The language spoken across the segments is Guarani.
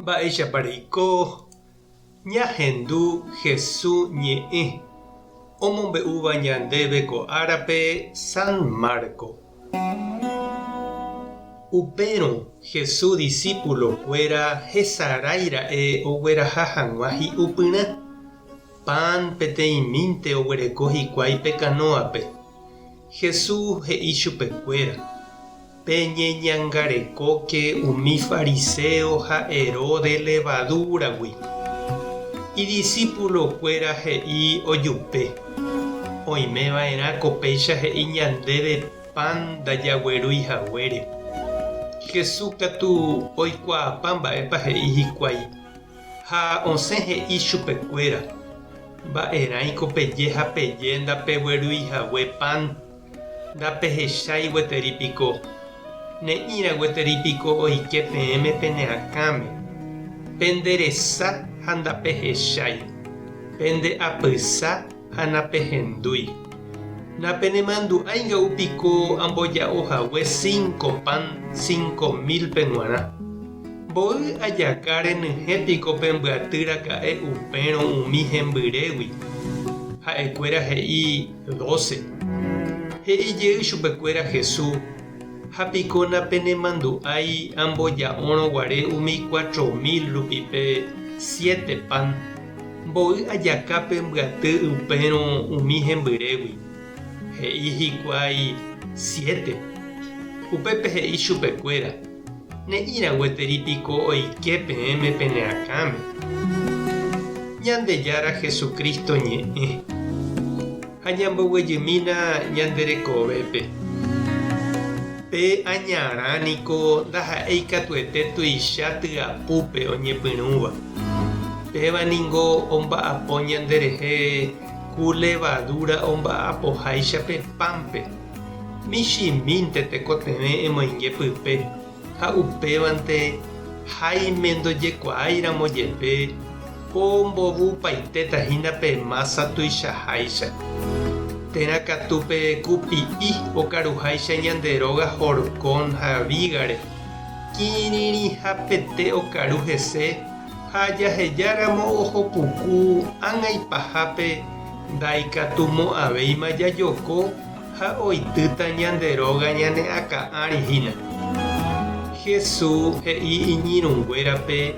Mba'éichapa reiko ñahendu Hesu ñe'ẽ omombe'úva ñandéve ko árape San Marco. Upérõ Hesu disípulokuéra hesarái ra'e ogueraha hag̃ua hi'upyrã. Pan peteĩmínte oguereko hikuái pe kanóape. Jesús he'i chupekuéra, Peñeñangarekóke umi fariséo ha Herodes levadúragui. Idisípulokuéra he'i ojupe, Oime va'erãko péicha he'i ñandéve pan ndajaguerúi haguére. Jesús katu oikuaapa mba'épa he'i hikuái, ha osẽ he'i chupekuéra, Mba'erãiko peje ha peje ndapeguerúi hague pan? Ndapehechái gueteri piko? Ne'ĩra gueteri piko oike peẽme pene akãme? Pende resa ha ndapehechái, pende apysa ha napehendúi. Napenemandu'ái nga'u piko amboja'o hague cinco pan 5000-pe g̃uarã. Mboy ajaka renyhẽ piko pembyaty raka'e upérõ umi hembyrégui? Ha'ekuéra he'i, 12. He'i jey chupekuéra Jesús, Ha piko napenemandu'ái amboja'órõ guare umi 4000 rupi pe siete pan? Mboy ajaka pembyaty upérõ umi hembyrégui? He'i hikuái, Siete. Upépe he'i chupekuéra, Ne'ĩra gueteri piko oike peẽme pene akãme. Ñandejára Jesucristo ñe'ẽ. Ha ñamboguejymína ñande rekovépe. Pe añarã niko ndaha'éi katuete tuicha tyapúpe oñepyrũva. Péva ningo omba'apo ñanderehe ku levadúra omba'apoháicha pe pánpe. Michĩmínte tekotevẽ emoinge pype ha upévante háime ndojekuaáiramo jepe ombovupaitéta hína pe mása tuichaháicha. Térã katu pe kupi'i okaruháicha ñande róga horkón ha vígare, kirirĩhapete okaru hese ha jahejáramo oho puku ág̃a ipahápe ndaikatumo'ãvéima jajoko ha oitýta ñande róga ñane akã ári hína. Jesús he'i iñirũnguérape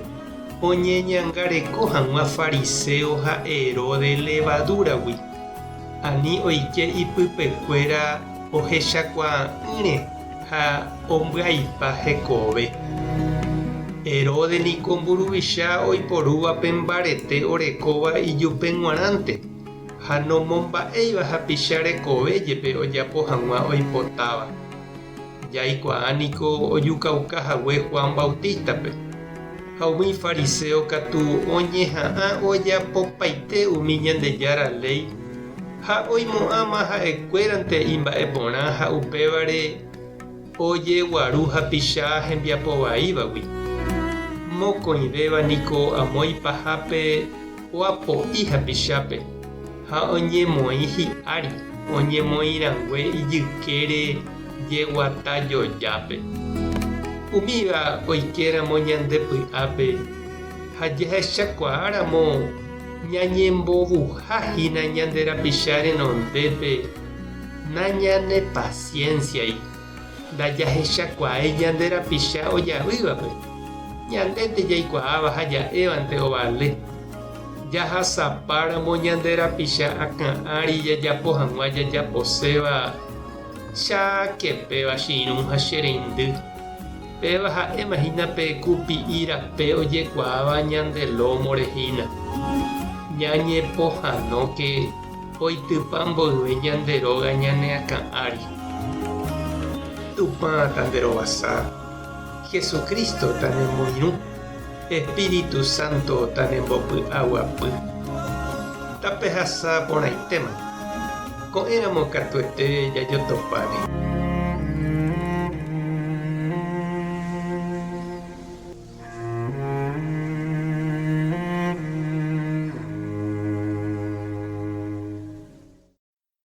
oñeñangareko hag̃ua fariséo ha Herodes levadúragui, ani oike ipypekuéra ohechakuaa'ỹre ha ombyaipa hekove. Herodes niko mburuvicha oiporúva pe mbarete orekóva ijupe g̃uarãnte ha nomomba'éiva hapicha rekove jepe ojapo hag̃ua oipotáva. Jaikuaa niko ojukauka hague Juan Bautístape, ha umi fariséo katu oñeha'ã ojapopaite umi Ñandejára léi ha oimo'ãma ha'ekuérante imba'eporã ha upévare ojeguaru hapicha hembiapo vaívagui. Mokõivéva niko amo ipahápe oapo'i hapichápe ha oñemoĩ hi'ári oñemoĩrangue ijykére jeguata jojápe. Umíva oikéramo ñande py'ápe ha jahechakuaáramo ñañembovuha hína ñande rapicha renondépe nañanepasiénsiai, ndajahechakuaái ñande rapicha ojavývape, ñandénte jaikuaáva ha ja'évante ovale. Jahasapáramo ñande rapicha akã ári jajapo hag̃ua jajaposéva, cháke péva che irũ ha che reindy. Péva ha'éma hína pe kupi'i rape ojekuaáva ñande lómore hína. Ñañepohãnóke oitypa mboyve ñande róga ñane akã ári. Tupã tanderovasa, Jesucristo tanemoirũ. Espíritu Santo tanembopy'aguapy. Tapehasa porãitéma. Ko'ẽramo katuete jajotopáne.